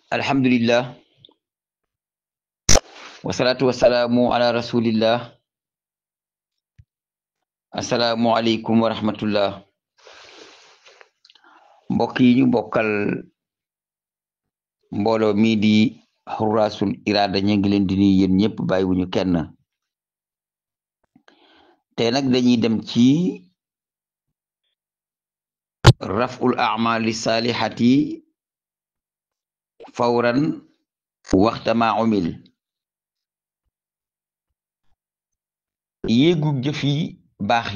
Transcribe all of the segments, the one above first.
alhamdulillah wasalaatu wasalaamu ala rasulillah asalaamu aleykum wa rahmatullah mbokk yi ñu bokkal mbooloo mii di xuraasul iraada ñu ngi leen di nuyu yéen ñëpp bàyyiwuñu kenn te nag dañuy dem ci raful amali saalihati fawran waxtama umil yéegu jëf yi baax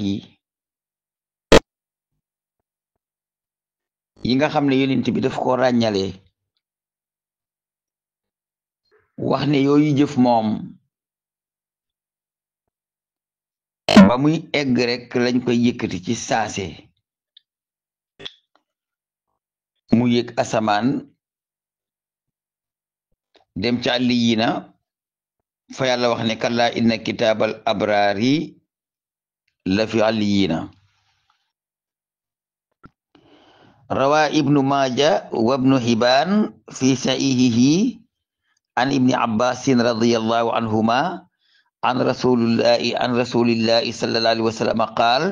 yi nga xam ne yonent bi daf ko ràññale wax ne yooyu jëf moom ba muy egg rek lañ koy yëkkati ci saase mu yëg asamaan dem ca àlliyina fa yàlla wax ne kalla inna kitaabal abraari la fi àlliyina rawa ibnu maaja wa ibnu hibaan fi sahihihi an ibni abbasin radiyallahu anhuma an rasulillahi sallallahu alayhi wa sallam qaal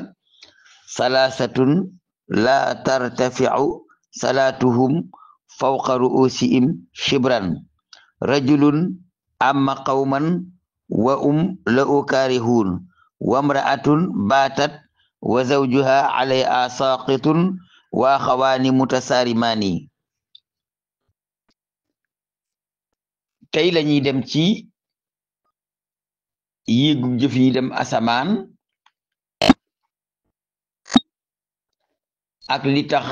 salaasatun la tartaficu salaatuhum fawqa ru'usihim shibran rajulun amma qawman wa la ukaarihuun wa imra'atun baatat wa zawjuha alayha saaqitun wa axawaani mutasaarimaani. tey lañuy dem ci yéegu jëf yi dem asamaan ak li tax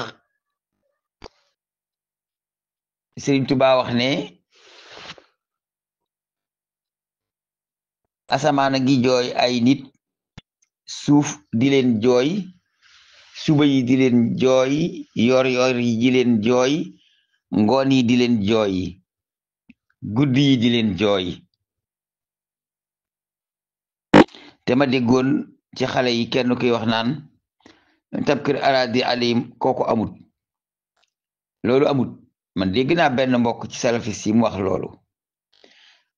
Sëriñ Tuubaa wax ne asamaan a ngi jooy ay nit, suuf di leen jooy, suba yi di leen jooy, yor yi di leen jooy, ngoon yi di leen jooy, guddi yi di leen jooy. te ma déggoon ci xale yi kenn koy wax naan tabkir aradi alim, kooku amut, loolu amut. man dégg naa benn mbokk ci salafis yi mu wax loolu,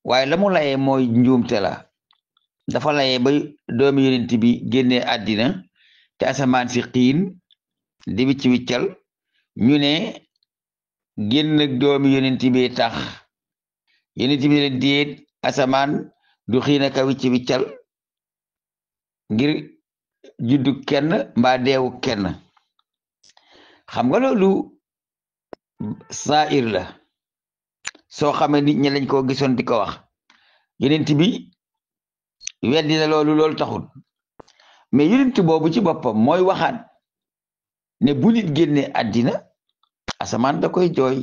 waaye la mu layee mooy njuumte la. dafa layee ba doomi yonent bi génnee àddina te asamaan si xiin di wicc wiccal, ñu ne génn doomi yonent bi tax yonent bi leen déet, asamaan du xiin aka wicc wiccal ngir juddu kenn mbaa deewu kenn. xam nga loolu saa'ir la, soo xamee nit ñi lañ ko gisoon di ko wax. yonent bi weddi na loolu taxul, mais yonent boobu ci boppam mooy waxaat ne bu nit génne àddina asamaan da koy jooy.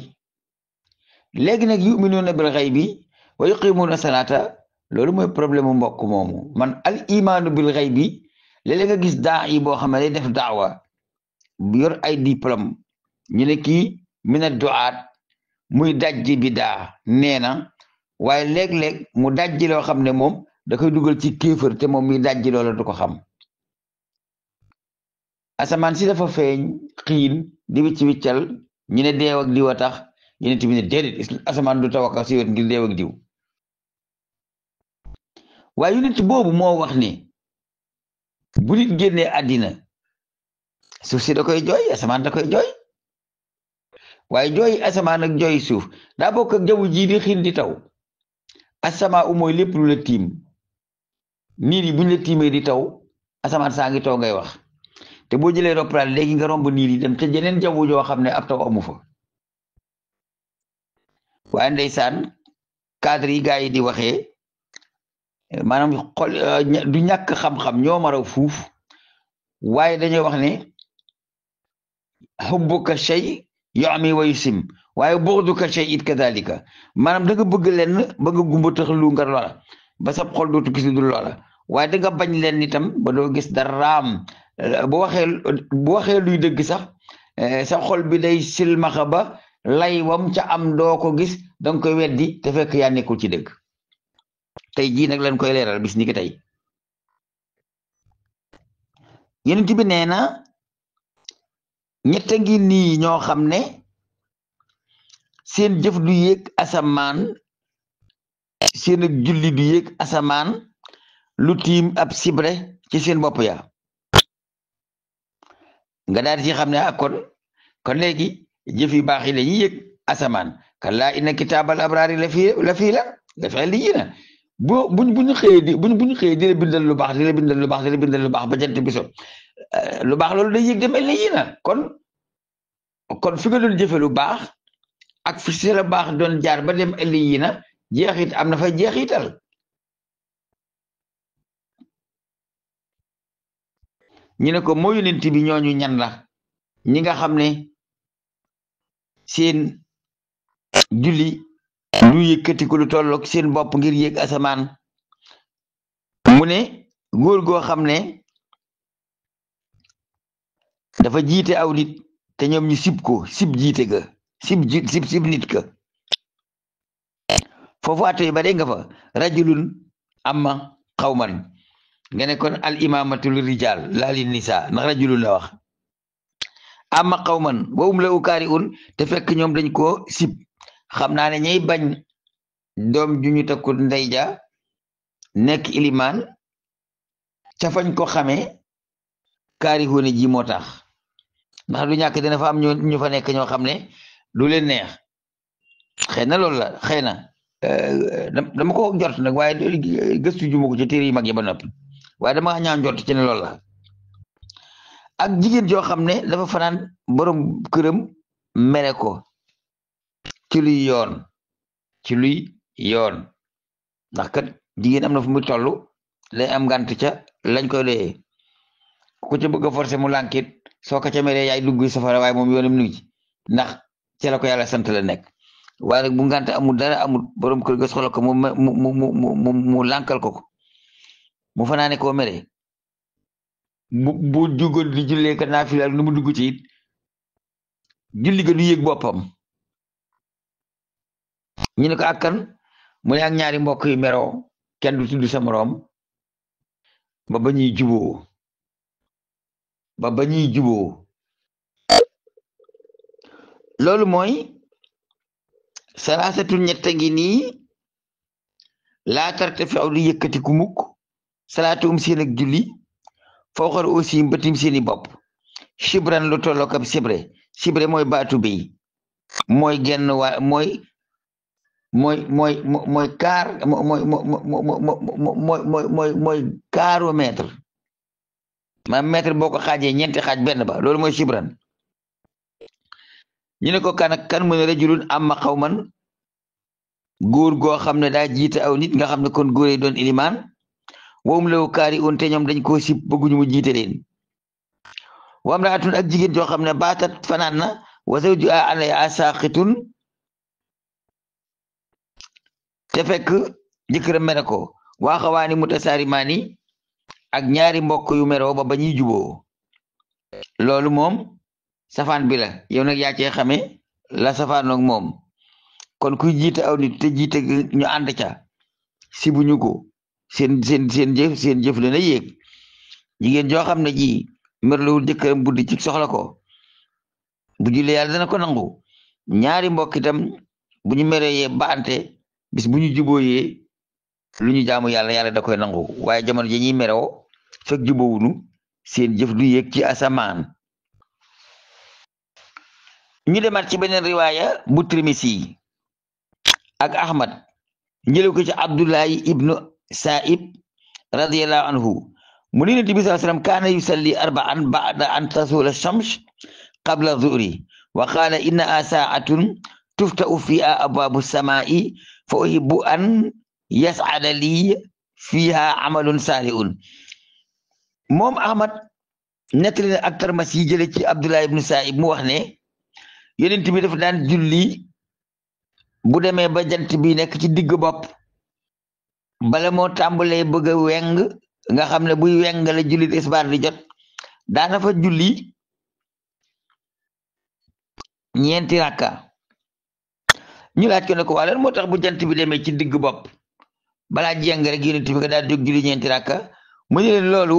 léegi nag yuminuuna bil ghaybi wa yuqimuuna salaata, loolu mooy problème mu mbokk moomu. man al imaanu bil ghaybi, léeg-léeg nga gis daa yi boo xam ne day def daawa yor ay diplôme, ñu ne kii mina du'aat, muy dajji bi daa nee na, waaye léeg-léeg mu dajji loo xam ne moom da koy dugal ci kéefër, te moom mi dajji loola du ko xam. asamaan si dafa feeñ xiin di wicc wiccal, ñu ne deew ak diw a tax, yonent bi ne déedéet, asamaan du taw ak si wet ngir deew ak diw. waaye yonent boobu moo wax ne bu nit génnee àddina suuf si da koy jooy, asamaan da koy jooy. waaye jooy asamaan ak jooy suuf daa bokk ak jaww ji di xiin di taw. asamaa u mooy lépp lu la tiim, niir yi buñ la tiimee di taw, asamaan saa ngi taw ngay wax. te boo jëlee roplaan léegi nga romb niir yi dem te jeneen jaww joo xam ne ab taw amu fa. waaye ndeysaan cadre yi gaa yi di waxee, maanaam xol du ñàkk xam-xam, ñoo maraw fuuf, waaye dañoo wax ne xubbuka shay yu'mi wa yusim, waaye bughduka shay it kadhalika. maanaam da nga bëgg leen ba nga gumba tax lu nga loola ba sa xol dootu gis du loola, waaye da nga bañ leen itam ba doo gis daraam. bu waxee luy dëgg sax sa xol bi day silmaxa ba lay wam ca am doo ko gis, danga koy weddi te fekk yaa nekkul ci dëgg. tey jii nag lañ koy leeral bis ni ki tey. yonent bi nee na ñett ngi nii ñoo xam ne seen jëf du yéeg asamaan seen ak julli du yéeg asamaan lu tiim ab sibre ci seen bopp ya nga daal di ci xam ne ak kon léegi jëf yu baax yi la ñuy yéeg asamaan kallaa inna kitaabal abraari la fii dafay lii na buñ xëyee di la bindal lu baax di la bindal lu baax di la bindal lu baax ba jant bi so lu baax loolu day yéeg dem lii na kon fi nga doon jëfe lu baax ak fi si la baax doon jaar ba dem lii na jeexit am na fa jeexital ñu ne ko moo yonent bi ñooñu ñan la ñi nga xam ne seen julli lu yëkkati ko lu tollook seen bopp ngir yéeg asamaan mu ne góor goo xam ne dafa jiite aw nit te ñoom ñu sib ko sib jiite ga sib nit ka foofu ato yi ba dee nga fa rajulun amma xawman nga ne kon al imamatul rijal laa li nisa ndax rajulun la wax amma xawman wowum la ukaari un te fekk ñoom dañ ko sib xam naa ne ñay bañ doom ju ñu takku ndey ja nekk ilimaan ca fañ ko xamee kaari xóone ji moo tax ndax du ñàkk dina fa am ñu fa nekk ñoo xam ne du leen neex xëy na loolu la xëy na dama ko jot nag waaye gëstu juma ko ci téere yi mag yi ba noppi waaye dama ñaan jot ci ne loolu la ak jigéen joo xam ne dafa fanaan borom këram mere ko ci luy yoon ndax kat jigéen am na fu muy toll lay am ngànt ca lañ koy doyee ku ca bëgg a forcé mu lànkit soo ko ca meree yaay dugg safara waaye moom yoonam nugi ci ndax ca la ko yàlla sant la nekk waaye nag bu ngànt amul dara amul borom kër ga soxla ko mu lànkal ko mu fanaane koo mere bu jugoon di jullee ka naafila nu mu dugg ci it julli ga du yëg boppam ñu ne ko ak kan mu ne ak ñaari mbokk yi meroo kenn du tudd sa moroom ba ba ñuy juboo loolu mooy salaasatun ñett ngi nii laa tartafi'u du yëkkati ku mukk salaatuum seen ak julli fawqar aussi mbatim seeni bopp shibran lu tollook ab sibre mooy baatu bi mooy genn waa mooy kaar mooy kaaru mètre mètre boo ko xaajee ñeenti xaaj benn ba loolu mooy shibran ñu ne ko kan mu ne rajulun amma xawman góor goo xam ne daa jiite aw nit nga xam ne kon góor yi doon ilimaan wowum law kaari un te ñoom dañ koo sib bëgguñu mu jiite leen wam ra atun ak jigéen joo xam ne baatat fanaan na wa zawjuha alayha saqitun te fekk jëkkëram mere ko waaxawaani mutasaarimaani ak ñaari mbokk yu meroo ba ñuy juboo loolu moom safaan bi la yow nag yaa cee xame la safaanoog moom kon kuy jiite aw nit te jiite ñu ànd ca si buñu ko seen jëf leen a yéeg jigéen joo xam ne ji merlawul jëkkëram buddi ci soxla ko bu julee yàlla dana ko nangu ñaari mbokk itam bu ñu meree baante bis bu ñu jubooyee lu ñu jaamu yàlla da koy nangu waaye jamono ji ñuy meroo fekk juboowunu seen jëf du yéeg ci asamaan ñu demaat ci beneen riwaaya bu Tirmisi ak Ahmad njële ko ci Abdullahi ibnu Saib radiyallahu anhu mu ne Yonent bi sallallahu alayhi wasallam kaana yusalli arba'an ba'da an tazula shams qabla dhuhri wa qaala innaha saa'atun tufta'u fiha abwaabu samaa'i fa uhibbu an yas'ada lii fiha amalun saali'un moom Ahmad nettali na ak Tirmisi jële ci Abdullahi ibnu Saib mu wax ne Yonent bi dafa daan julli bu demee ba jant bi nekk ci digg bopp bala moo tàmbalee bëgg a weng nga xam ne buy weng la julli tisbaar di jot daana fa julli ñeenti rakka ñu laaj ko ne ko waa lan moo tax bu jant bi demee ci digg bopp balaa jeng rek Yonent bi nga daal jóg julli ñeenti rakka mu ne leen loolu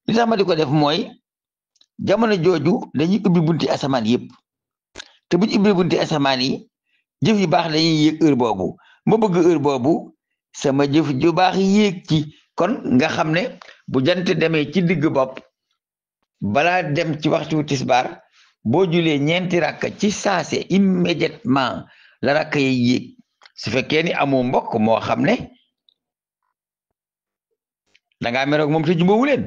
li tax ma di ko def mooy jamono jooju dañuy ubbi bunti asamaan yëpp te buñ ubbi bunti asamaan yi jëf yu baax dañuy yéeg heure boobu ma bëgg heure boobu sama jëf ju baax yéeg ci kon nga xam ne bu jant demee ci digg bopp balaa dem ci waxtu tisbaar boo julee ñeenti rakka ci saase immédiatement la rakka yi yéeg su fekkee ni amoo mbokk moo xam ne dangaa meroog moom te jubóowu leen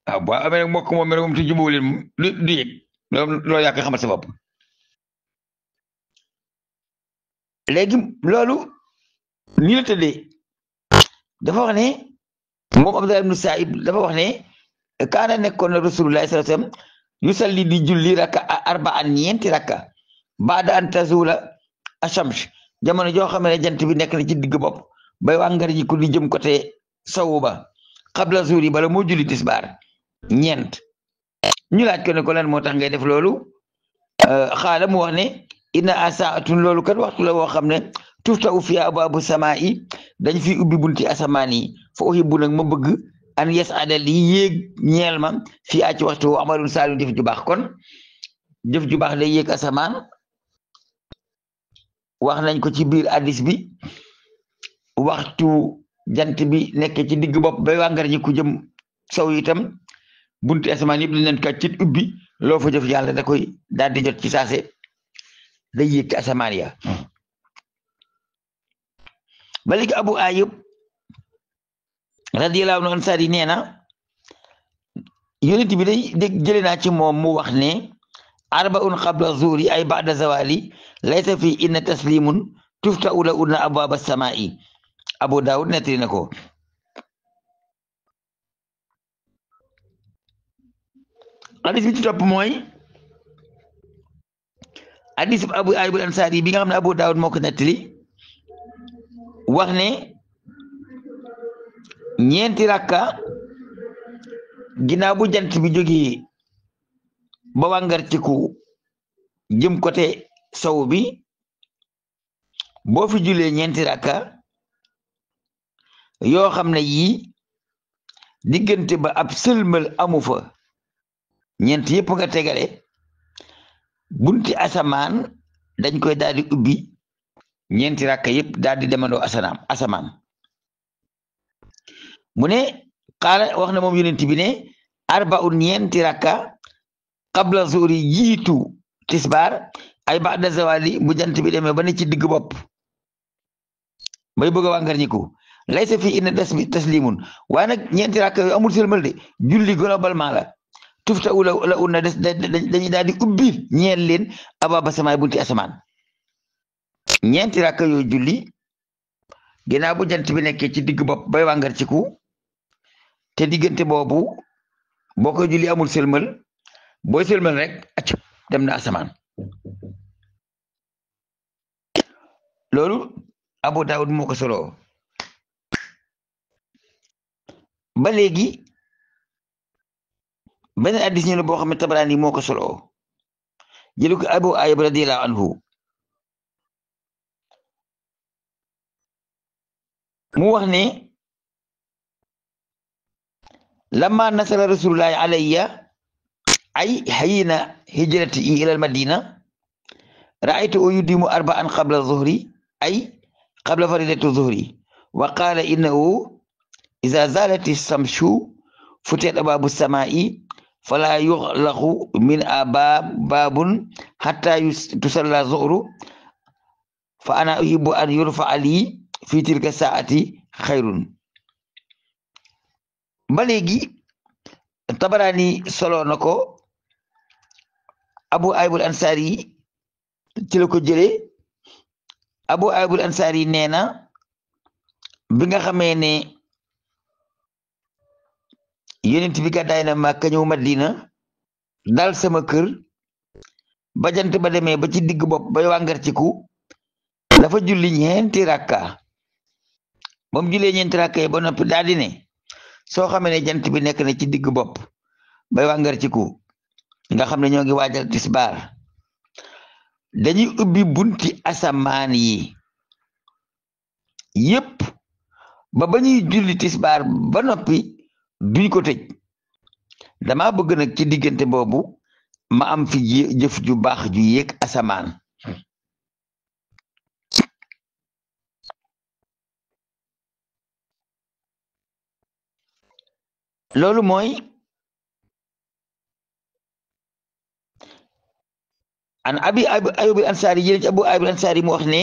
waaw boo amee nag mbokk moom meroog moom te jubóowu leen du yëg loolu yaa koy xamal sa bopp léegi loolu nii la tëddee dafa wax ne moom Abdullah ibnu Saib dafa wax ne kaana nekkoon na rasulullahi sallallahu alayhi wasallam yusalli di julli rakka arba'an ñeenti rakka baada an tazula ashams jamono joo xam ne jant bi nekk na ci digg bopp bay wàngar ji ku di jëm côté sowu ba qabla zuhri bala moo julli tisbaar ñeent ñu laaj ko ne ko lan moo tax ngay def loolu xaala mu wax ne inna asaatun loolu kat waxtu la woo xam ne tuftahu fiha abwaabu samaa yi dañ fi ubbi bunti asamaan yi fa uhibbu nag ma bëgg an yas'ada li yéeg ñeel ma fii ci waxtu amalun saalihun jëf ju baax kon jëf ju baax day yéeg asamaan wax nañ ko ci biir hadis bi waxtu jant bi nekk ci digg bopp bay wàngar ñi ku jëm sow itam bunti asamaan yëpp dañ leen kàccit ubbi loo fa jëf yàlla da koy daal di jot ci saase day yéeg ci asamaan ya ba léegi Abu Ayub radiyallahu anhu ansari nee na yonent bi day dégg jële naa ci moom mu wax ne arbaun qabla zuhri ay ba'da zawali laysa fi inna taslimun tufta'u lahunna abwaaba samaa'i Abu Daawud nettali na ko hadis bi ci topp mooy hadis Abu Ayyub al-Ansari bi nga xam ne Abu Daawud moo ko nettali wax ne ñeenti rakka ginnaaw bu jant bi jógee ba wàngar ci ku jëm côté sow bi boo fi julee ñeenti rakka yoo xam ne yii diggante ba ab sëlmal amu fa ñeent yëpp nga tegale bunti asamaan dañ koy daal di ubbi ñeenti rakka yëpp daal di demandoo asamaan mu ne xaala wax na moom yonent bi ne arbaun ñeenti rakka qabla zuhri jiitu tisbaar ay ba'da zawali bu jant bi demee ba ne ci digg bopp bay bëgg a wàngar ñiku laysa fi inna taslimun waaye nag ñeenti rakka yooyu amul sëlmal de julli globalement la tufta'u lahunna dañuy daal di ubbi ñeel leen abwaaba samaay bunti asamaan ñeenti rakka yooyu julli ginnaaw bu jant bi nekkee ci digg bopp bay wàngar ci ku te diggante boobu boo koy julli amul sëlmal booy sëlmal rek acc dem na asamaan loolu Abu Daawud moo ko solo ba léegi beneen hadiis ñu ne boo xam ne Tabaraani moo ko solo jëlu ko Abu Ayyub radiyallahu anhu mu wax ne lamma nasala rasulullahi alayya ay hayina hijrati ila almadina ra'aytu yudimu arba'an qabla zuhri ay qabla faridati zuhri wa qala innahu idha zalat as-samsu futiyat abwabu as-sama'i fala yughlaqu min babun hatta tusalla zuhru fa ana uhibbu an yurfa'a li fi tilka sa'ati khayrun ba léegi Tabaraani solo na ko Abu Ayyub al-Ansari ci la ko jëlee Abu Ayyub al-Ansari nee na bi nga xamee ne yonent bi gàddaay na Makka ñëw Madina dal sama kër ba jant ba demee ba ci digg bopp bay wàngar ci ku dafa julli ñeenti rakka ba mu jullee ñeenti rakka yi ba noppi daal di ne soo xamee ne jant bi nekk na ci digg bopp bay wàngar ci ku nga xam ne ñoo ngi waajal tisbaar dañuy ubbi bunti asamaan yi yépp ba ñuy julli tisbaar ba noppi duñ ko tëj dama bëgg nag ci diggante boobu ma am fi jëf ju baax ju yéeg asamaan loolu mooy an abi ayub al ansari jëlee ci abu ayub al ansari mu wax ne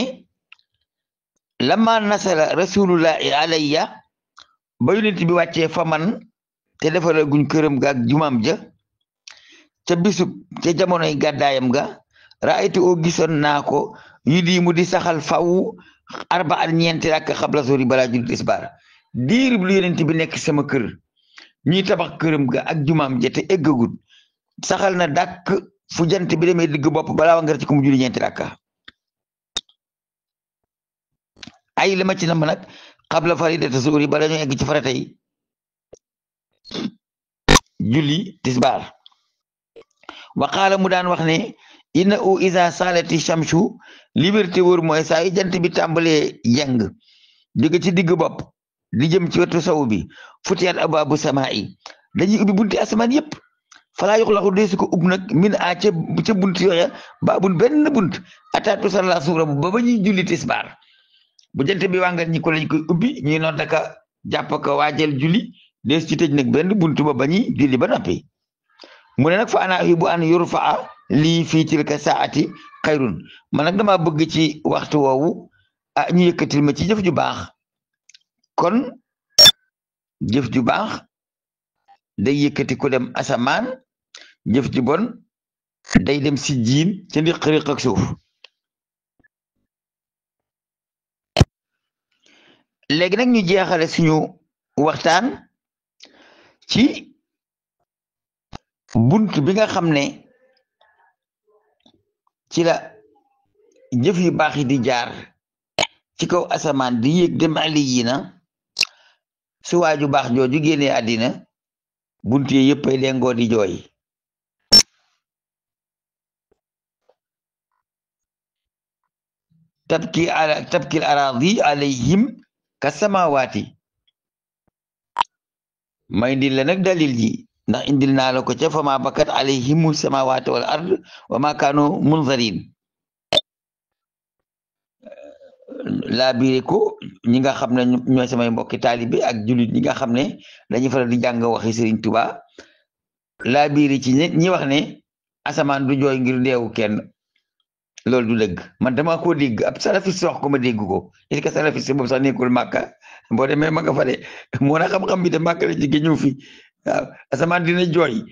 lamma nasala rasulullahi alayya ba yonent bi wàccee fa man te defara guñ këram ga ak jumaam ja ca bisub ca jamonoy gàddaayam ga raaytu oo gisoon naa ko yu di mu di saxal faw arba at ñeenti rakk xabla sori balaa julli tisbaar diir bu yonent bi nekk sama kër ñuy tabax këram ga ak jumaam ja te eggagut saxal na dàkk fu jant bi demee digg bopp balaa wa ngar ci ko mu julli ñeenti rakka ay li ma ci nam nag xabla faridata sori bala ñu egg ci faratay julli tisbaar wa qaala mu daan wax ne inna u isa salati shamsu liberté wóor mooy saa yu jant bi tàmbalee jeng jóge ci digg bopp di jëm ci wetu saw bi futiyat abaabu samaa yi dañuy ubbi bunti asamaan yépp falaa yuxlaqu deesu ko ub nag min a ca bunt yooya baabun benn bunt ataatu salla suura ba ba ñuy julli tisbaar bu jant bi wàngal ñi ko lañ koy ubbi ñuy noon daka jàpp ko waajal julli dees ci tëj nag benn bunt ba ba ñuy julli ba noppi mu ne nag fa ana yuhibbu an yurfaa lii fii tilka saati xayrun man nag dama bëgg ci waxtu woowu ñu yëkkatil ma ci jëf ju baax kon jëf ju baax day yëkkati ku dem asamaan jëf ju bon day dem si jiin ca ndi xëriq ak suuf léegi nag ñu jeexale suñu waxtaan ci bunt bi nga xam ne ci la jëf yu baax yi di jaar ci kaw asamaan di yéeg dem ali yi na su waaju baax jooju génnee àddina bunt yi yëpp ay dengoo di jooy tabkil aradi alayhim ka samawaati ma indil la nag dalil ji ndax indil naa la ko ca fama bakat alayhimu samawaati wal ard wa ma kaanu munzarin laa biire ko ñi nga xam ne ñooy samay mbokki taalibe ak jullit ñi nga xam ne dañuy faral di jàng waxi Sëriñ Tuba laa biire ci ñi wax ne asamaan du jooy ngir deewu kenn loolu du dëgg man dama ko dégg ab salafiste wax ko ma dégg ko est-ce que salafiste boobu sax nekkul màkka boo demee ma nga fa de moo na xam-xam bi de màkka la jóge ñëw fi waaw asamaan dina jooy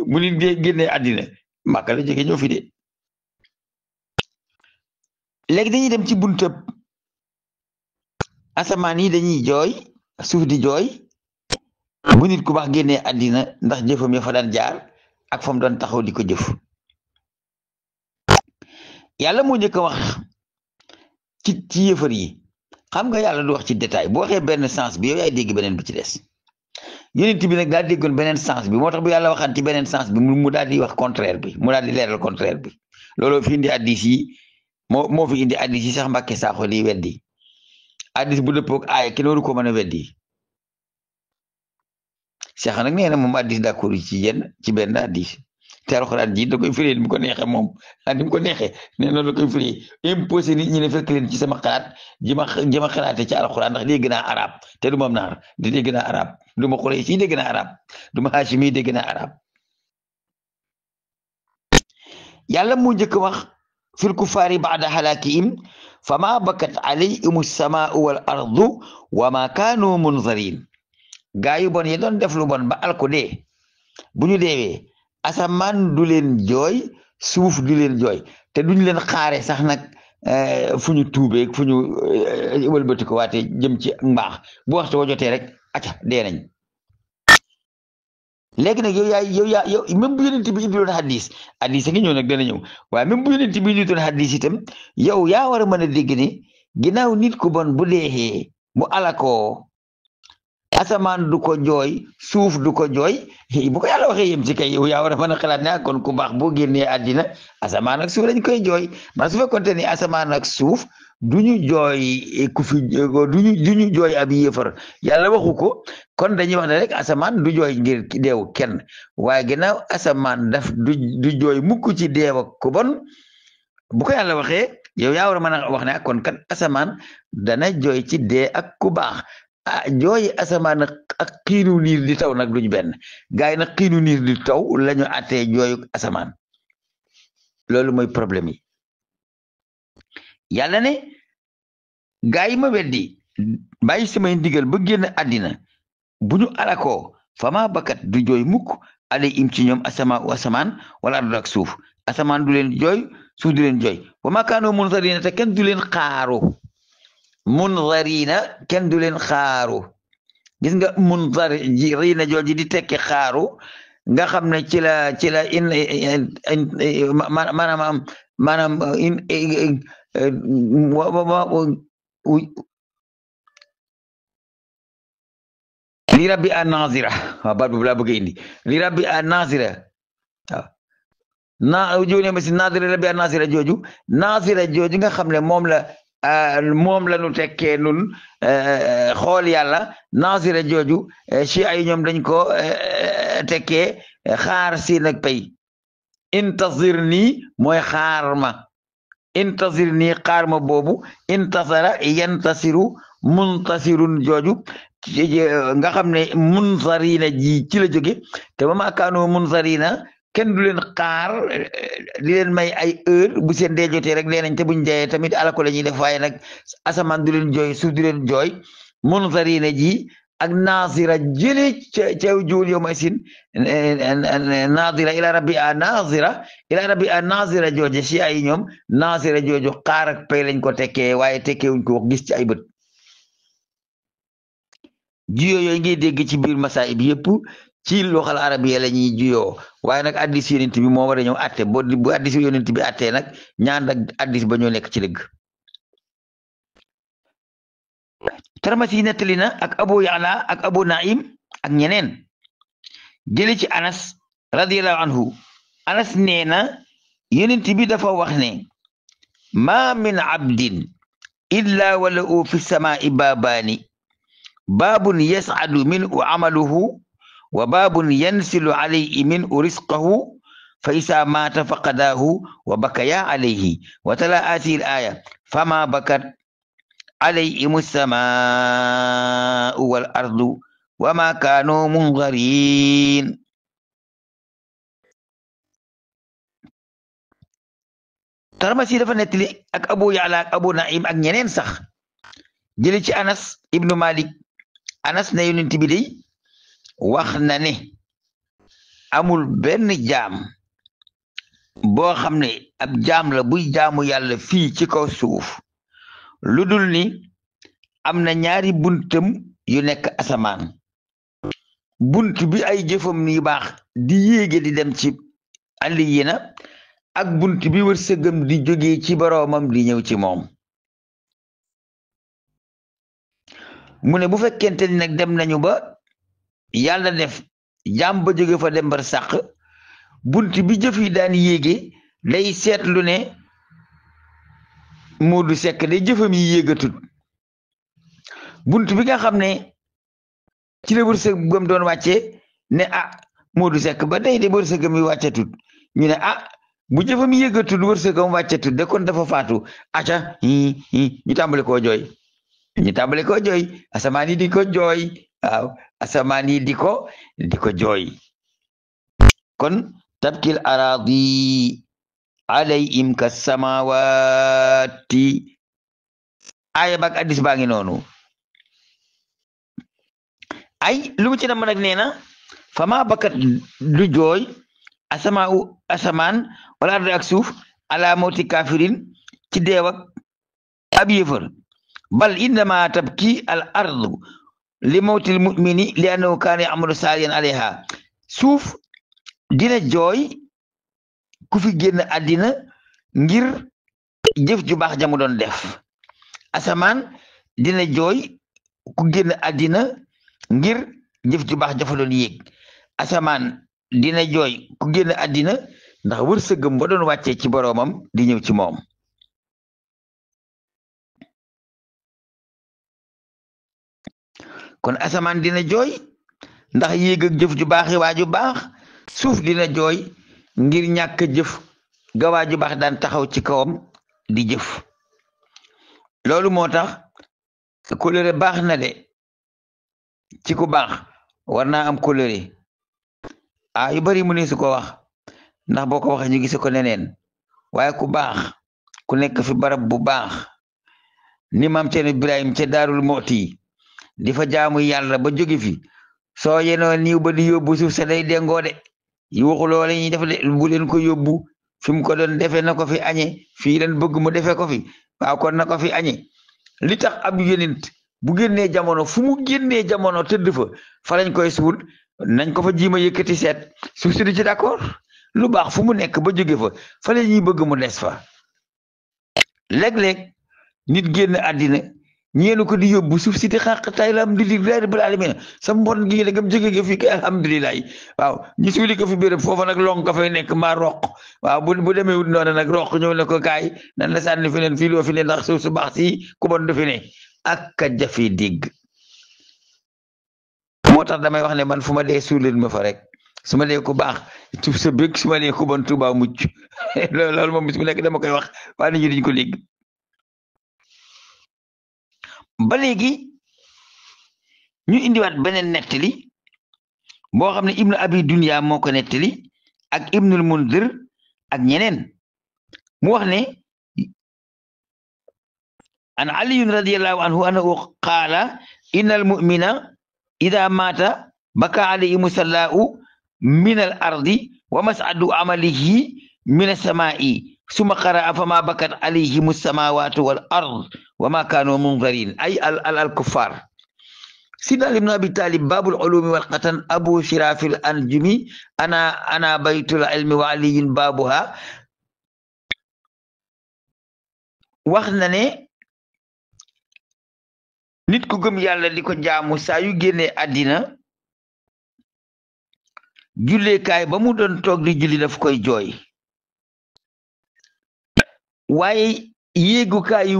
mu nit génnee àddina màkka la jóge ñëw fi de léegi dañuy dem ci buntab asamaan yi dañuy jooy suuf di jooy bu nit ku baax génnee àddina ndax jëfam ya fa daan jaar ak fa mu doon taxaw di ko jëf yàlla moo njëkk a wax ci yëfar yi xam nga yàlla du wax ci détail bu waxee benn sens bi yow yaay dégg beneen bi ci des yonent bi nag daal déggoon beneen sens bi moo tax bu yàlla waxaan ci beneen sens bi mu daal di wax contraire bi mu daal di leeral contraire bi looloo fi indi addis yi moo fi indi addis yi sax Mbàkke Saaxo li weddi addis bu dëppoog aaya kenn waru ko mën a weddi Cheikh nag nee na moom addis d'accord ci benn addis te alxuraan ji da koy firi mu ko neexee moom ni mu ko neexee nee noonu la koy firi imposé nit ñi ne fekk leen ci sama xalaat ji ma xalaate ci alxuraan ndax dégg naa arab te du ma naar di dégg naa arab du ma xuree si dégg naa arab du ma haashimi dégg naa arab yàlla mu njëkk wax fil kufaari baada halaakihim fama bakat alayhim samaau wal ardu wa ma kaanu munzarin gaa yu bon yi doon def lu bon ba alko dee bu ñu deewee asamaan du leen jooy suuf du leen jooy te duñ leen xaare sax nag fu ñu tuubee fu ñu wëlbati ko waate jëm ci mbaax bu waxtu wa jotee rek acca dee nañ léegi nag yow même bu yonent bi indiloon hadis a ngi ñëw nag dana ñëw waaye même bu yonent bi indiloon hadis itam yow yaa war a mën a dégg ne ginnaaw nit ku bon bu deexee mu alakoo asamaan du ko jooy suuf du ko jooy bu ko yàlla waxee yem ci kay yow yaa war a mën a xalaat ne kon ku baax boo génnee àddina asamaan ak suuf lañ koy jooy man su fekkoonte ni asamaan ak suuf duñu jooy ku fi duñu jooy ab yéefar yàlla waxu ko kon dañuy wax ne rek asamaan du jooy ngir deewu kenn waaye ginnaaw asamaan du jooy mukk ci deew ak ku bon bu ko yàlla waxee yow yaa war a mën a wax ne kon kat asamaan dana jooy ci dee ak ku baax jooyi asamaan ak xiinu niir di taw nag duñ benn gaay nag xiinu niir di taw lañu attee jooyu asamaan loolu mooy problème yi yàlla ne gaay yi ma weddi bàyyi samay ndigal ba génn àddina bu ñu alakoo fama bakat du jooy mukk ale im ci ñoom asamaan wala ardu ak suuf asamaan du leen jooy suuf du leen jooy wa ma kaanoo munzarina te kenn du leen xaaru munzarina kenn du leen xaaru gis nga munzarina jooji di tekki xaaru nga xam ne ci la maanaam li rabbi a nazira waaw baat boobu laa bëgg a indi li rabbi a nazira waaw joone ma si nazira rabbi a nazira jooju nga xam ne moom la nu tekkee nun xool yàlla nazira jooju ci ay ñoom dañ ko tekkee xaar si nag pay intazir nii mooy xaar ma intazir nii xaar ma boobu intasara yantasiru muntasirun jooju nga xam ne munzarina ji ci la jóge te ba ma kaanoo munzarina kenn du leen xaar di leen may ay heure bu seen dee jotee rek dee nañ te buñ dee tamit alako la ñuy def waaye nag asamaan du leen jooy suuf du leen jooy munzarina ji ak naazira jële ca juul yow may sin naazira ila rabbi a naazira jooje si ay ñoom naazira jooju xaar ak pay lañ ko tekkee waaye tekkee wuñ ko wax gis ci ay bët juyoo yooyu ngay dégg ci biir masaay bi yëpp ci loxal arabiya la ñuy juyoo waaye nag addis yonent bi moo war a ñëw atte bu addis yonent bi attee nag ñaan ak addis ba ñoo nekk ci dëgg Tirmisi nettali na ak Abu Ya'la ak Abu Naim ak ñeneen jële ci Anas radiyallahu anhu Anas nee na yonent bi dafa wax ne ma min abdin illa walahu fi samaa'i baabaani baabun yas'adu minhu amaluhu wa baabun yansilu alayhi minhu risqahu fa isaa maata faqadaahu wa bakaya alayhi wa tala haadihi al-aaya fama bakat alayhim as-samaa'u wal ardu wa ma kaanu munzariin Tirmisi dafa nettali ak Abu Ya'la ak Abu Naim ak ñeneen sax jëli ci Anas ibnu Malik Anas ne yonent bi day wax na ne amul benn jaam boo xam ne ab jaam la buy jaamu yàlla fii ci kaw suuf lu dul ni am na ñaari buntam yu nekk asamaan bunt bi ay jëfam yu baax di yéege di dem ci aliyina ak bunt bi wërsëgam di jóge ci boroomam di ñëw ci moom mu ne bu fekkente ni nag dem nañu ba yàlla def jaam ba jóge fa dem bar sàq bunt bi jëf yi daan yéege day seetlu ne Moodu Sekk day jëfam yi yéegatut bunt bi nga xam ne ci la wërsëgam doon wàcce ne Moodu Sekk ba day de wërsëgam yi wàccatut ñu ne bu jëfam yéegatut wërsëgam wàccatut de kon dafa faatu aca ñu tàmbali koo jooy asamaan yi di ko jooy waaw asamaan yi di ko jooy kon tabkil araadi alayhim ka samawaati aaya baak addis baa ngi noonu ay lu mu ci nam nag nee na fama bakat du jooy asamaan wala ardi ak suuf ala mawti kafirin ci deew ak ab yëfër bal innama tabki al ardu li mawtil mu'mini li annahu kaana ya'malu saalihan alayha suuf dina jooy ku fi génn àddina ngir jëf ju baax jamu doon def asamaan dina jooy ku génn àddina ngir jëf ju baax jafa doon yéeg asamaan dina jooy ku génn àddina ndax wërsëgam ba doon wàccee ci boroomam di ñëw ci moom kon asamaan dina jooy ndax yéeg ak jëf ju baax yi waaju baax suuf dina jooy ngir ñàkk jëf ga waaju baax daan taxaw ci kawam di jëf loolu moo tax kóllëre baax na de ci ku baax war naa am kóllëre yu bari mu ne su ko wax ndax boo ko waxee ñu gise ko neneen waaye ku baax ku nekk fi barab bu baax ni maam Cerno Ibrahim ca Daarul Muxti di fa jaamu yàlla ba jóge fi soo yenoo niiw ba di yóbbu suuf sa day dengoo de yuuxu loole ñuy def de bu leen ko yóbbu fi mu ko doon defee na ko fi añe fii leen bëgg mu defee ko fi waaw kon na ko fi añe li tax ab yonent bu génnee jamono fu mu génnee jamono tëdd fa lañ koy suul nañ ko fa jiima yëkkati seet suuf si du ci d'accord lu baax fu mu nekk ba jóge fa la ñuy bëgg mu des fa léeg-léeg nit génn àddina ñeenu ko di yóbbu suuf si di xàq tay alhamdulillahi rabbil alamin sa mbon gi la ngam jóge nga fii kay alhamdulilahi waaw ñu suuli ko fi béréb foofa nag long ko fay nekk maa roq waaw bu demee wut noonu nag roq ñëw ne ko kaay nan la sànni fi leen fii loo fi ne ndax suuf su baax si ku bon du fi ne ak ka jafe dégg moo tax damay wax ne man fu ma dee suuleen ma fa rek su ma dee ku baax suuf sa bëgg su ma dee ku bon Tuubaa mucc loolu moom bis bu nekk dama koy wax waaye nit ñi duñ ko dégg ba léegi ñu indiwaat beneen nettali boo xam ne ibnu abi dunya moo ko nettali ak ibnul mundir ak ñeneen mu wax ne an aliyun radiyallahu anhu annahu qaala inna al mu'mina ida maata baka alayhi musallahu min al ardi wa mas'adu amalihi min as-samaa'i summa qara'a fama bakat alayhim as-samawatu wal ard wa ma kanu munzarin ay al kuffar sidna ibn abi talib babul ulumi wal qatan abu shirafil anjumi ana baytul ilmi wa aliyin babuha wax na ne nit ku gëm yàlla di ko jaamu saa yu génnee àddina julleekaay ba mu doon toog di julli daf koy jooy waaye yéegukaayu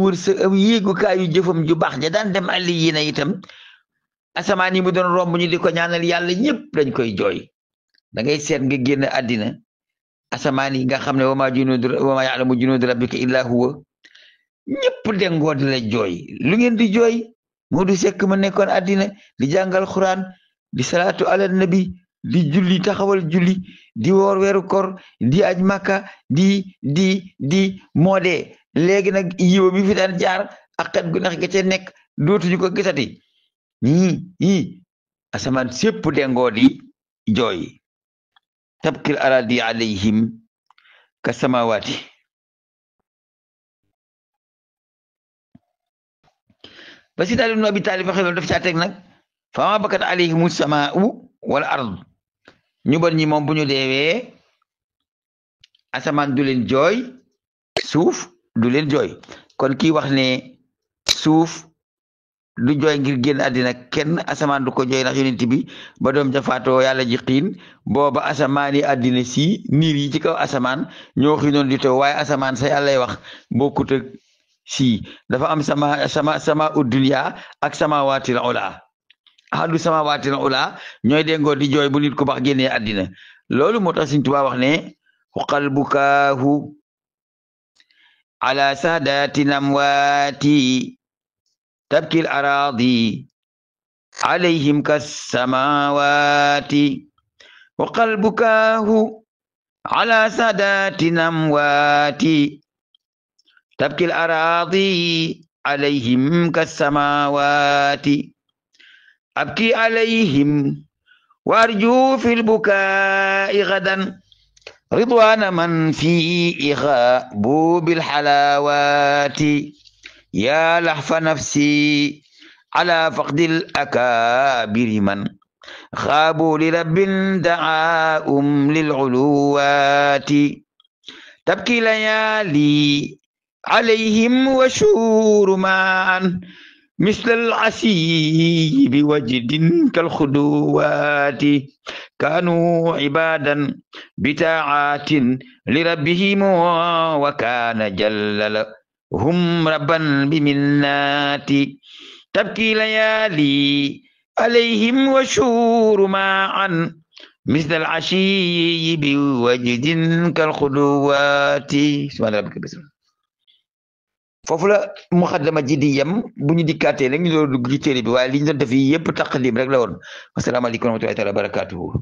yéegukaayu jëfam ju baax ja daan dem àlli yi na itam asamaan yi mu doon romb ñu di ko ñaanal yàlla ñëpp dañ koy jooy da ngay seet nga génn àddina asamaan yi nga xam ne wa ma ya'lamu junuuda rabbika illa huwa ñëpp dengoo di la jooy lu ngeen di jooy moo du sekk ma nekkoon àddina di jàngal xuraan di salaatu ala nabi di julli taxawal julli di woor weeru kor di aj makka di moode léegi nag yiw mi fi daan jaar ak xet gu neex ga ca nekk dootuñu ko gisati asamaan sépp dengoo di jooy tabkil aradi alayhim ka samawaati ba si daal ibnu abi taalib waxe loolu daf caa teg nag fama bakat alayhimu samaau wal ard ñu bon ñi moom bu ñu deewee asamaan du leen jooy suuf du leen jooy kon kii wax ne suuf du jooy ngir génn àddina kenn asamaan du ko jooy ndax yonent bi ba doom ja faatoo yàlla ji xiin booba asamaan yi àddina si niir yi ci kaw asamaan ñoo xiinoon di taw waaye asamaan sa yàllay wax bokkut ak si dafa am sama dunya ak samawaatil ula ahadu samawaatil ula ñooy dengoo di jooy bu nit ku baax génnee àddina loolu moo tax Sëriñ Tuubaa wax ne xuqal bukaahu ala saadatin amwaati tabkil araadi alayhim kassamaawaati xuqal bukaahu ala saadatin amwaati tabkil araadi alayhim kassamaawaati abki alayhim warju fil bukaa'i gadan ridwaana man fiiha buubil xalaawaati yaa laxfa nafsi ala faqdil akaabiri man xaabu li rabbin da'aahum lil uluwaati tabki layaali alayhim wa shuuru maan مثل العسي بوجد كالخدوات كانوا عبادا بتاعات لربهم وكان جل لهم ربا بمنات تبكي ليالي عليهم وشور معا مثل العشي بوجد كالخدوات سبحان ربك بسم foofu la muxaddama ji di yem bu ñu dikkaatee nag ñu doon dugg ci téere bi waaye li ñu doon def yi yëpp taqdim rek la woon wasalaamaaleykum wa rahmatullahi taala wa barakatuhu